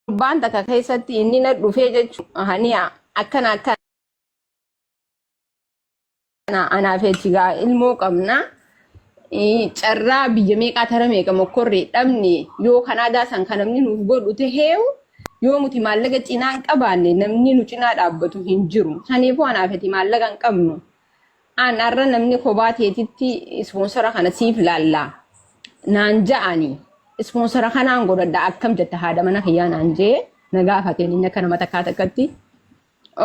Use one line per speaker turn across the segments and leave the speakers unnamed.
Torbaan takka keessatti inni na dhufee jechuun haniya akkana akkana anaaf eechigaa ilmoo qabna. Carraa biyya meeqaa tara meeqa mokkorree dhabne, yoo Kanaadaa san kan namni nuuf godhu taheewu, yoo nuti maallaqa cinaa hin qabaanne namni nu cinaa dhaabbatu hin jiru. Saniifuu anaaf ati maallaqa hin qabnu. An har'a namni kophaa teetitti sponsor kana siif laallaa naan ja'ani, sponsor kanaan godhadha, akkam jetta haadha mana kiyyaa naan jee na gaafateen inni akka nama takkaa takkatti.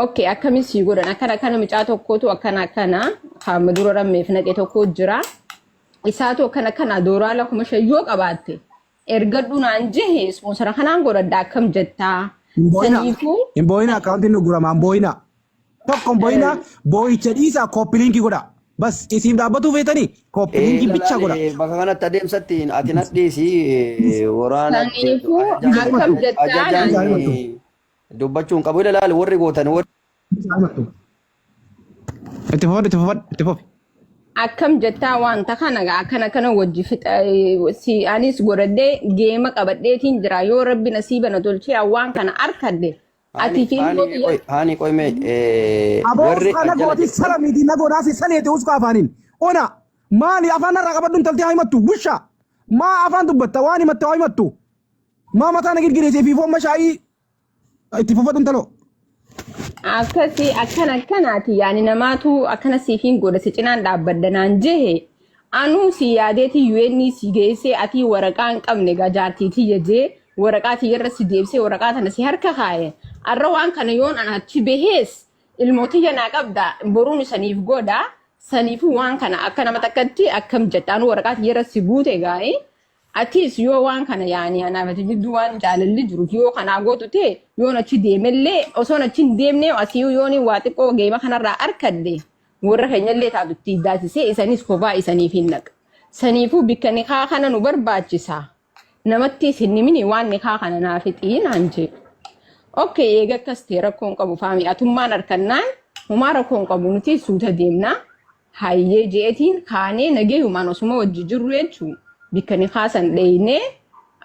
Okay, akkamis sii godhan, akkana akkana, mucaa tokkotu akkana akkana hamma dura rammeef naqe tokko jira. Isaatu akkana akkana dooraala 5,000 yoo qabaatte ergadhu naan jehe, sponsor kanaan godhadha, akkam jettaa?
Hin boo'ina.
Saniifuu
Hin boo'ina, akkaawuntiin nu gurama hin boo'ina. Tokko hin boo'ina, boo'icha dhiisaa, copy link godha. Bas, isiif dhaabbatuu feetanii copy link bichaa godha.
Bakka kanatti adeemsatti ati nadhiisi waraana
Saniifuu akkam jettaa naan
ajajaan dubbachuu hin qabu. Ilaali, warri gootan warri
Itti fufadhu, itti fufadhu, itti fufi.
Akkam jettaa wanta kana gaa, akkana kana wajji fixa si anis godhadhee geema qabadheetiin jira, yoo rabbi nasiiba na tolchee waan kana arkadhe ati fi ilmoo kiyya.
Haani, qoy mee
Aboo
warri
uskaa
jala
nagooti
jirtan
sala miti nagoodhaasi saleete uskaa afaaniin. Ona maali afaan irraa qabadhu, intalti haa himattu wisha. Maa afaan dubbatta, waan himatte haa himattu. Maa mataa na girgireessee fi foon mashaayii itti fufadhu intaloo.
Akkasi akkana akkanaati, yaani namaatu akkana siifiin godha, si cinaan dhaabbadha naan jehe, anuu si yaadeeti UN si geessee, ati waraqaa hin qabne gaa jaartii tiyya jee waraqaa tiyyarra si deebisee waraqaa tana si harka kaaye. Arra waan kana yoon an achi bahees ilmoo tiyya naa qabda, boruun isaniif godha. Saniifuu waan kana akka nama takkatti akkam jetta? Anuu waraqaa tiyyarra si guute gaa'ee, atis yoo waan kana yaani anaaf ati jidduu waan jaalalli jiruuf yoo kanaa gootu ta'e, yoon achi deemellee, osoon achi hin deemne asii yoon waa xiqqoo geema kanarraa arkadhe, warra keenyallee taatu itti daasisee isanis kophaa isaniif hin naqa. Saniifuu bikka nikaa kana nu barbaachisa. Namatti isin himini, waan nikaa kana naa fixii naan jee. Okay, eega akkas ta'e rakkoo hin qabu faami, atummaan harkannaan homaa rakkoo hin qabu, nuti suuta deemnaa. Hayyee jeetiin kaanee nagayumaan osuma wajji jirru jechuun bikka nikaa san dheeynee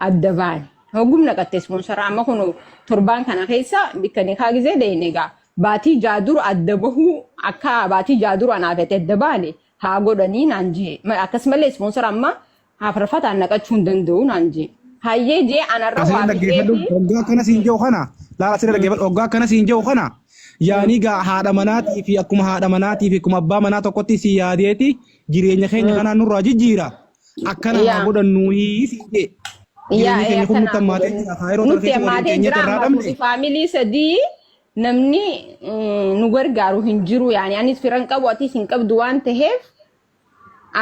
adda baane. Hoggum naqatte sponsor amma kun torbaan kana keessa bikka nikaa gizee dheeyne egaa baatii 6 dura adda bahuu, akka baatii 6 dura anaaf ati adda baane haa godhanii naan jee. Akkasumallee sponsor amma hafarfataan naqachuu hin danda'u naan jee. Hayyee jee anarra
Asirra
waa
dhaggeeffadhu,
fixeefi.
Hoggaa akkana siin jiru kana laala, asirra dhaggeeffadhu, hoggaa akkana siin jiru kana yaanii gaa haadha manaatii fi akkuma haadha manaatii fi akkuma abbaa manaa tokkotti si yaadeeti jireenya keenya kanaan nurraa jijjiira akkana haa godhannuu siin jee. Jireenyi keenya kun nutti
akkanaa
hammaatee
godhannu.
jira, kaayiroo tana
Nutti
keessa waliin
hammaatee
teenyee
jira,
irraa
amma
dhabne.
nuti family sadii, namni nu gargaaru hin jiru, yaani anis firan qabu, atis hin qabdu waan taheef,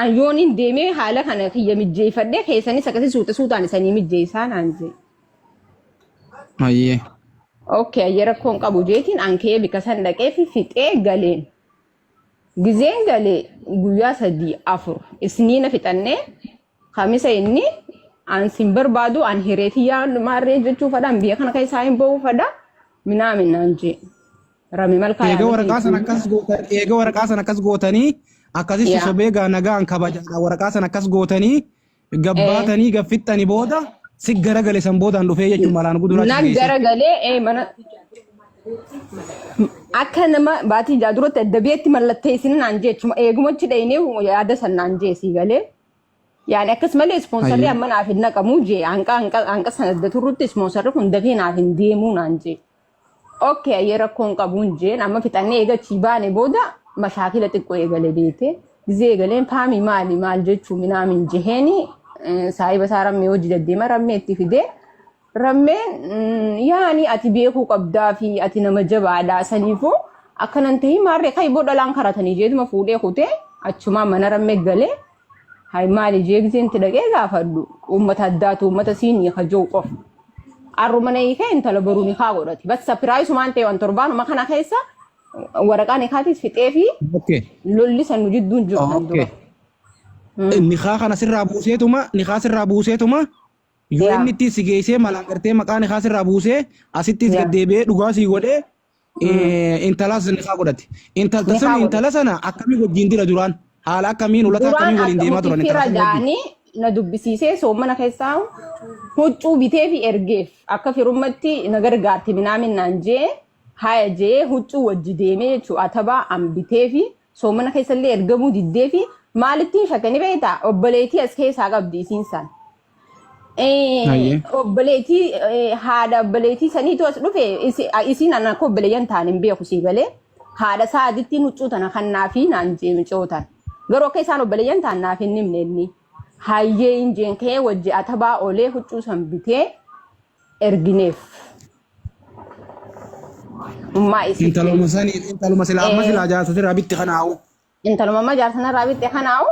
an yoon hin deemee haala kana kiyya mijjeeffadhee keessanis akkasii suuta suutaan isanii mijjeessaa naan jee.
Hayyee.
Okay, ayyee rakkoo hin qabu jeetiin an ka'ee bika san dhaqee fi fixee galeen. Gizeen galee guyyaa 3 4 isniina fixannee kamisa inni an sin barbaadu, an hireetiyyaa maarree jechuu fadha, biyya kana keessaa hin ba'uu fadha minaamin naan jee. Rami malkaa
Eega
yaamee
waraqaa sana akkas gootan, eega waraqaa sana akkas gootanii akkasitti sobee gaa nagaan kabajaadha, waraqaa sana akkas gootanii gabbaatanii gaffixxanii booda si garagale, san boodaan dhufee jechuun malaan guduraa
Na
geesse.
garagalee mana akka nama baatii 6 duratti adda beetti mallatteessina naan jeechuma eegumachi dhaynee yaada san naan jeesii galee. Yaani akkasumallee sponsorri amma naaf hin naqamu jee, hanqa hanqa hanqa sana adda turrutti sponsorri kun dafee naaf hin deemuu naan jee. Okay, ayyee rakkoon qabuun jeen, amma fixannee eega achii baane booda mashaakila xiqqoo eegale beete. Gizee eegaleen faami maali maal jechuu minaamin jeheeni saahiba isaa rammee hojii deddeema rammee itti fidee, rammeen yaani ati beekuu qabdaa fi ati nama jabaadha, saniifuu akkanan ta'ii maarree kai boo dhalaan karatanii jeetuma fuudhee kutee achumaan mana rammee galee. Hay maali jee gizeen itti dhaqee gaafadhu uummata addaatu uummata siinii kajoo qofa. Arruma na hiikee intala boruu nikaa godhati. Bas surprise'umaan ta'e waan torbaanuma kana keessa waraqaa nikaatis fixee fi lolli san nu jidduun jiru kan dura.
Nikaa kana sirraa buuseetuma, nikaa sirraa buuseetuma, yoo inni itti si geessee malaan gartee maqaa nikaa sirraa buusee asittis gad deebi'ee dhugaa sii godhee intalaas nikaa godhate. Intalta
Nikaa
sana
godhate.
Intala sana akkamii wajjin dira duraan? Haala akkamiin, ulata
Duraan
akkamii waliin deemaa
nuti
turan
fira
intala sana wajjin?
jaanii. Na dubbisiisee soommana keessaa huccuu bitee fi ergeef akka firummatti na gargaarti minaamin naan jee haya jee huccuu wajji deemee jechuudha atabaa an bitee fi soomana keessallee ergamuu diddee fi maalittiin shakkani beektaa obboleettii as keessaa qabdi isiin san.
Hayyee.
Obboleettii haadha obboleettii saniitu as dhufe isiin an akka obboleeyyan ta'an hin beeku sii galee haadha saadittiin huccuu tana kannaa fi naan jee micootan garuu akka isaan obboleeyyan ta'an naaf hin himne inni hayyee hin jeen ka'ee wajji atabaa olee huccuu san bitee ergineef. Ummaa isitti.
Intaluma sanii intaluma silaa amma silaa jaarsa sirraa bitti kanaa'u.
Intaluma amma jaarsa narraa bitte kanaa'u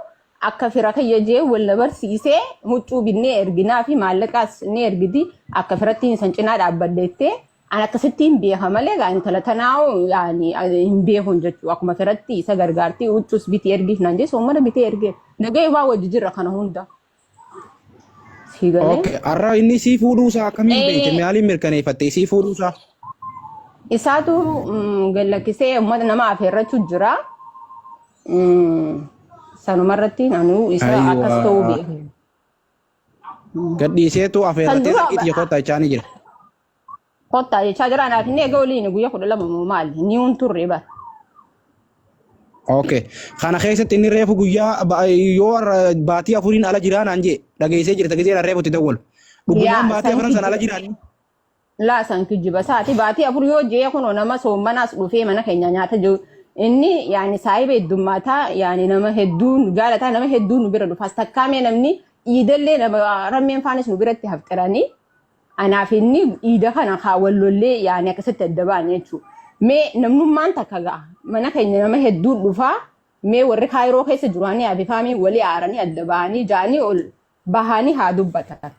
akka fira kiyya jee wal na barsiisee huccuu binnee erginaa fi maallaqaas ni ergiti akka firatti san cinaa dhaabbadheettee an akkasitti hin beeka malee gaa intala tanaa'u yaani hin beekun jechuu akkuma firatti isa gargaartii huccuus biti ergiif naan jee soomana bitee ergeef nagayumaa wajji jirra kana hunda. Sii galee.
Okay, har'a inni sii fuudhuu isaa akkamiin beekte? Maaliin mirkaneeffatte sii fuudhuu isaa?
Isaatu gad lakkisee uummata nama afeerrachuu jira. Sanumarratti anuu isa akkas ta'uu
Ayiwaa.
beeku.
Gadhiiseetu
Kan
afeerratee
dura
harki xiyya kottaa jechaanii jira.
Kottaa jechaa jira anaaf inni eega waliin guyyaa 12 moo maali? Ni hun turre bara.
Okay. Kana keessatti inni reefu guyyaa yoo har'a baatii afuriin ala jiraa naan jee dhageessee jirta gisee reefu itti dawwalu. Dhugumaan
Yaa
baatii
san
afran sana ala
kijiba.
jiraan.
Laa san kijiba isaati baatii 4 yoo jee kunoo nama soommanaas dhufee mana keenya nyaata jiru. Inni yaani saahiba heddummaataa yaani nama hedduu nu jaalataa nama hedduu nu bira dhufaas takkaamee namni iidallee nama rammeen faanis nu biratti hafxiranii anaaf inni iida kana kaa wal lollee yaani akkasitti adda baane jechuudha. Mee namnummaan takka ga'a mana keenya nama hedduu dhufaa mee warri kaayiroo keessa jiraanii abifaamii walii aaranii adda ba'anii ja'anii ol bahanii haa dubbatan.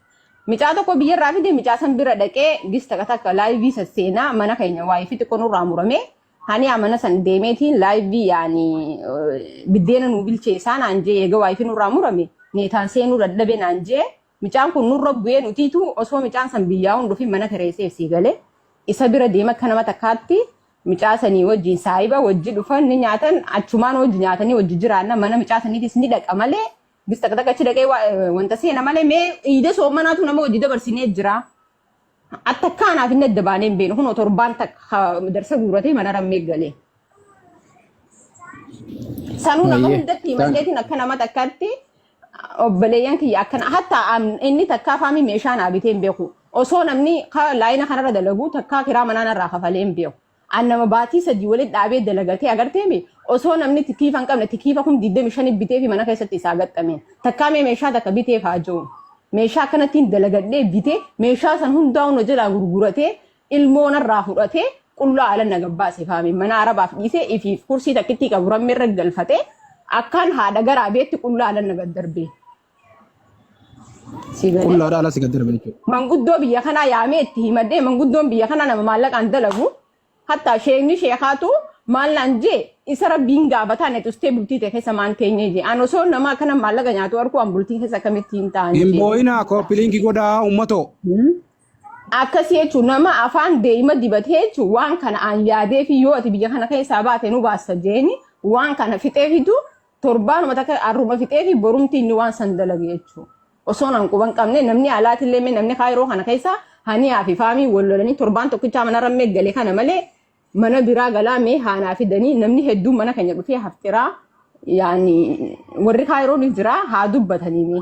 Micaa tokko biyyarraa fide micaa san bira dhaqee gis takka takka laayivii sasseenaa mana keenya waayifii xiqqoo nurraa muramee hani mana san deemeetiin laayivii yaani biddeena nuu bilcheessaa naan jee eega waayifii nurraa murame neetaan seenuu dadhabe naan jee micaan kun nurra bu'ee nutiitu osoo micaan san biyyaa hun dhufin mana kireesseef sii galee isa bira deema akka nama takkaatti micaa sanii wajjin saahiba wajji dhufan ni nyaatan achumaan wajji nyaatanii wajji jiraanna mana micaa saniitis ni dhaqa malee bis takka takka achi dhaqee wanta seena malee mee iida soomanaatu nama wajji dabarsinee jira. Atta kaanaaf inni adda baanee hin beeknu kunoo torbaan takka darsa guuratee mana rammee galee. Sanuu nama
Hayyee.
hundatti himadheetiin akka nama takkaatti obboleeyyan kiyya akkana hatta inni takkaa faamii meeshaa naa bitee hin beeku. Osoo namni laayina kanarra dalagu takkaa kiraa manaa narraa kafalee hin beeku. An nama baatii 3 walitti dhaabee dalagatee agarteemi osoo namni tikiifa hin qabne tikiifa 25,000 bitee fi mana keessatti isaa gaxxameen. Takkaa mee meeshaa takka bitee faa jiru. Meeshaa akkanattiin dalagadhee bitee meeshaa san hundaa hunda jalaa gurguratee ilmoo narraa fudhatee qullaa ala na gabbaase faami mana arabaaf dhiisee ifiif kursii takkittii qabu rammeerra galfatee akkaan haadha garaa beetti qullaa ala na gad darbee. Si galee?
Qullaadha ala si gad darbe jechuudha.
Manguddoo biyya kanaa yaamee itti himadhee manguddoon biyya kanaa nama maallaqaan dalagu hatta sheekni sheekaatu maal naan jee isa rabbiin gaafataa na tustee bultii ta'e keessa maan teenyee jee an osoo nama akkana maallaqa nyaatu arguu an bultii keessa akkamitti hin ta'an
Hin
jee.
boo'inaa kooppiliinkii godhaa uummatoo.
Akkasii jechuun nama afaan deema dibatee jechuun waan kana an yaadee fi yoo ati biyya kana keessaa baate nu baasta jeeni waan kana fixee fidu torbaanuma takka arruma fixee fi borumti inni waan san dalage jechuudha. Osoo nan quban qabne namni alaatillee mee namni kaayiroo kana keessa haniyaa fi faamii wal lolanii torbaan tokkichaa mana rammee gale kana malee mana biraa galaa mee haanaa fidanii namni hedduun mana keenya dhufee hafxiraa yaani warri kaayiroo ni jira haa dubbatanii mee.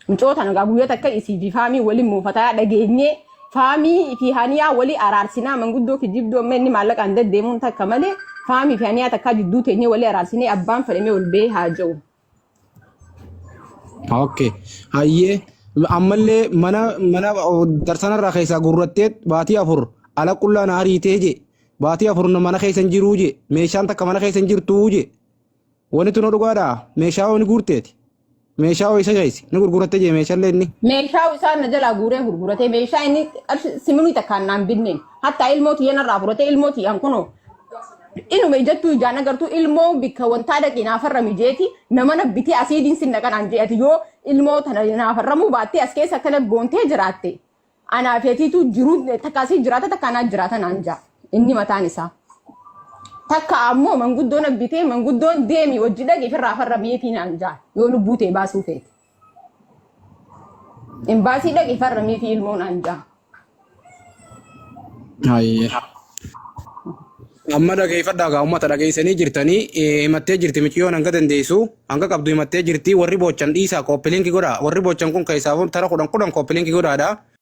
Micoota nagaa guyyaa takka isii fi faamii waliin muufataa dhageenyee faamii fi haniyaa walii araarsinaa manguddoo kijibduu amma inni maallaqaan deddeemuun takka malee faamii fi haniyaa takkaa jidduu teenyee walii araarsinee abbaan fedhamee ol ba'ee haa jiru.
Okay. Hayyee ammallee mana mana darsanarraa keessaa gurrattee baatii 4 ala qullaa na ariitee je baatii 4 mana keessa hin jiruu je meeshaan takka mana keessa hin jirtuu je wanti tun dhugaadha meeshaa hoo ni guurteeti meeshaa hoo isa keessa ni gurguratte je meeshaallee inni.
Meeshaa isaan na jalaa guuree gurguratee meeshaa inni qarshii siminii takkaan naan binneen hatta ilmoo tiyya narraa fudhatee ilmoo tiyyaan kunoo inuma ijattuu ijaan agartuu ilmoo bikka wantaa dhaqii naafarrami jeeti nama na bitee asiidiin sin dhaqanaan jeeti yoo ilmoo tana naafarramuu baattee as keessa akkana boontee jiraatte anaa feetiitu jiruu takka asii jiraata takka anaa jiraata naan jaa inni mataan isaa. Takka ammoo manguddoo na bitee manguddoon deemi wajji dhaqi ofirraa farramiitii naan jaa yoo lubbuu tee baasuu feete. Imbaasii dhaqi farramii fi ilmoon anjaa.
Hayyee. Amma dhageeffadhaa gaa uummata dhageessanii jirtanii himattee jirti miciyyoon hanga dandeessu hanga qabdu himattee jirti. Warri boochan dhiisaa, copy link godhaa. Warri boochan kun keessaafuu tara 10 10 copy link godhaadha.